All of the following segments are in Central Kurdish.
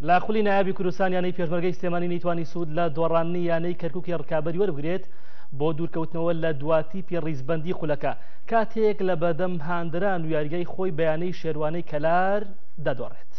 لە خولی نایابی کوردستان یانەی پێشمەرگەی سلێمانی نەیتوانی سوود لە دۆڕاندنی یانەی کەرکوکی ڕکابەری وەربگرێت بۆ دوورکەوتنەوە لە دوا تیپی ڕیزبەندی خولەکە کاتێک لە بەردەم هاندەران و یاریگای خۆی بە یانەی شێروانەی کەلار دەدۆڕێت.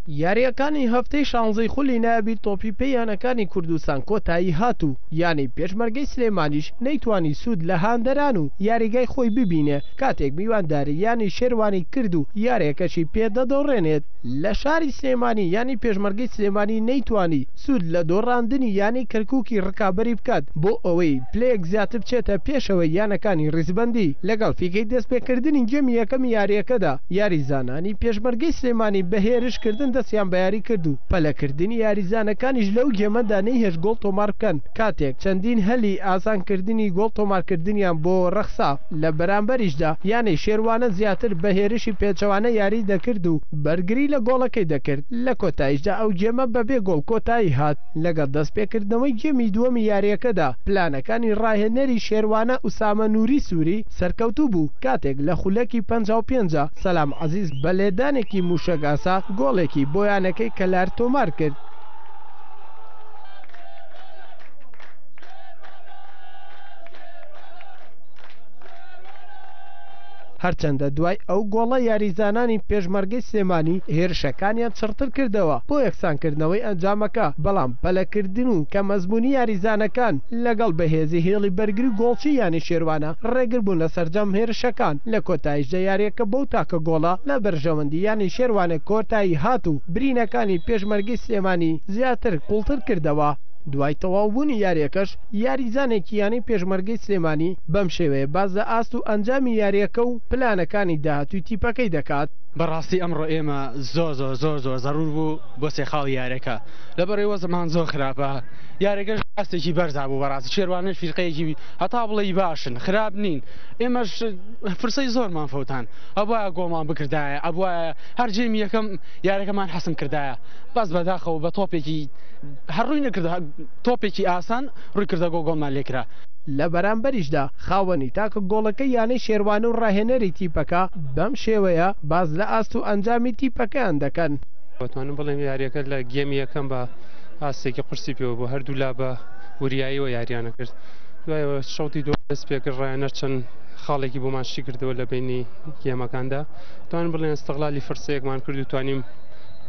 یارییەکانی هەفتەی شانزەی خولی نایابی تۆپی پێی یانەکانی کوردستان کۆتایی هات و یانەی پێشمەرگەی سلێمانیش نەیتوانی سوود لە هاندەران و یاریگای خۆی ببینێ کاتێک میوانداری یانەی شێروانی کرد و یارییەکەشی پێ دەدۆڕێنێت. لە شاری سلێمانی یانەی پێشمەرگەی سلێمانی نەیتوانی سوود لە دۆڕاندنی یانەی کەرکوکی ڕکابەری بکات بۆ ئەوەی پلەیەک زیاتر بچێتە پێشەوەی یانەکانی ڕیزبەندی. لەگەڵ فیکەی دەستپێکردنی گێمی یەکەمی یارییەکەدا یاریزانانی پێشمەرگەی سلێمانی بە هێرشکردن دەستیان بە یاری کرد و پەلەکردنی یاریزانەکانیش لەو گێمەدا نەیهێشت گۆڵ تۆمار بکەن کاتێک چەندین هەلی ئاسانکردنی گۆڵ تۆمارکردنیان بۆ ڕەخسا. لە بەرامبەریشدا یانەی شێروانە زیاتر بە هێرشی پێچەوانە یاری دەکرد و بەرگری لە گۆڵەکەی دەکرد، لە کۆتاییشدا ئەو گێمە بەبێ گۆڵ کۆتایی هات. لەگەڵ دەستپێکردنەوەی گێمی دووەمی یارییەکەدا پلانەکانی ڕاهێنەری شێروانە ئوسامە نوری سوری سەرکەوتوو بوو کاتێک لە خولەکی 55 سەلام عەزیز بە لێدانێکی موشەکئاسا گۆڵێکی بۆ یانەکەی کەلار تۆمارکرد. هەرچەندە دوای ئەو گۆڵە یاریزانانی پێشمەرگەی سلێمانی هێرشەکانیان چڕتر کردەوە بۆ یەکسانکردنەوەی ئەنجامەکە، بەڵام پەلەکردن و کەمئەزموونی یاریزانەکان لەگەڵ بەهێزی هێڵی بەرگری و گۆڵچی یانەی شێروانە ڕێگر بوون لە سەرجەم هێرشەکان، لە کۆتاییشدا یارییەکە بەو تاکە گۆڵە لە بەرژەوەندی یانەی شێروانە کۆتایی هات و برینەکانی پێشمەرگەی سلێمانی زیاتر قوڵتر کردەوە. دوای تەواوبوونی یارییەکەش یاریزانێکی یانەی پێشمەرگەی سلێمانی بەم شێوەیە باس لە ئاست و ئەنجامی یارییەکە و پلانەکانی داهاتووی تیپەکەی دەکات. بەڕاستی ئەمڕۆ ئێمە زۆر زۆر زۆر زۆر زەرور بوو بۆ سێ خاڵی یاریەکە لەبەرئەوەی وەزعمان زۆر خراپە یاریەکەش ئاستێکی بەرزا بوو بەڕاستی شێروانەش فیرقەیەکی هەتا بڵێی باشن خراپ نین ئێمەش فرسەی زۆرمان فەوتان ئەبوایە گۆڵمان بکردایە ئەبوایە هەر جێمی یەکەم یاریەکەمان حەسم کردایە بەس بەداخەوە بە تۆپێکی هەر ڕووی نەکردە تۆپێکی ئاسان ڕووی کردە گۆڵ گۆڵمان لێکرا. لە بەرامبەریشدا خاوەنی تاکە گۆڵەکەی یانەی شێروانە و ڕاهێنەری تیپەکە بەم شێوەیە باس لە ئاست و ئەنجامی تیپەکەیان دەکەن. دەتوانم بڵێم یاریەکە لە گێمی یەکەم بە ئاستێکی قورسی پێوە بوو هەردوولا بە وریاییەوە یاریانە کرد دوایەوە شەوتی دووەم دەست پێکرد ڕایەنەر چەند خاڵێکی بۆمان شی کردەوە لە بینی گێمەکاندا توانم بڵێن استغلالی فرسەیەکمان کرد و توانیم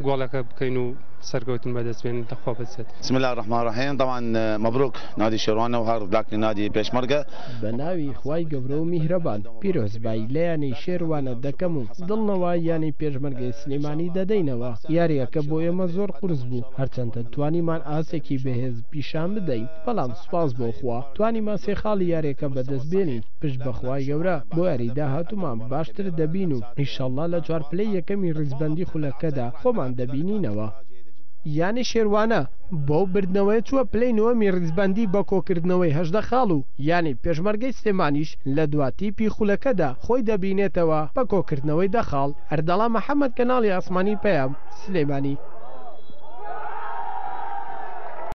گۆڵەکە بکەین و سەرکەوتن بەدەست بێنین لەخوا بەزیاد. بسم اللە الرحمن الرحیم طبعا مبروک نادی شێروانە و هارد لاک لنادی پێشمەرگە. بەناوی خوای گەورە و میهرەبان پیرۆزبایی لە یانەی شێروانە دەکەم و دڵنەوایی یانەی پێشمەرگەی سلێمانی دەدەینەوە، یارییەکە بۆ ئێمە زۆر قورس بوو هەرچەندە توانیمان ئاستێکی بەهێز پیشان بدەین بەڵام سوپاس بۆ خوا توانیمان سێ خاڵی یارییەکە بەدەست بێنین پشت بە خوای گەورە بۆ یاری داهاتوومان باشتر دەبین و ئیشەڵڵا لە چوار پلەی یەکەمی ڕیزبەندی خولەکەدا خۆمان دەبینینەوە. یانەی شێروانە بەو بردنەوەیە چووە پلەی نۆیەمی ڕیزبەندی بە کۆکردنەوەی 18 خاڵ و یانەی پێشمەرگەی سلێمانیش لە دوا تیپی خولەکەدا خۆی دەبینێتەوە بە کۆکردنەوەی 10 خاڵ. ئەردەڵان محەمەد کەناڵی ئاسمانی پەیام، سلێمانی.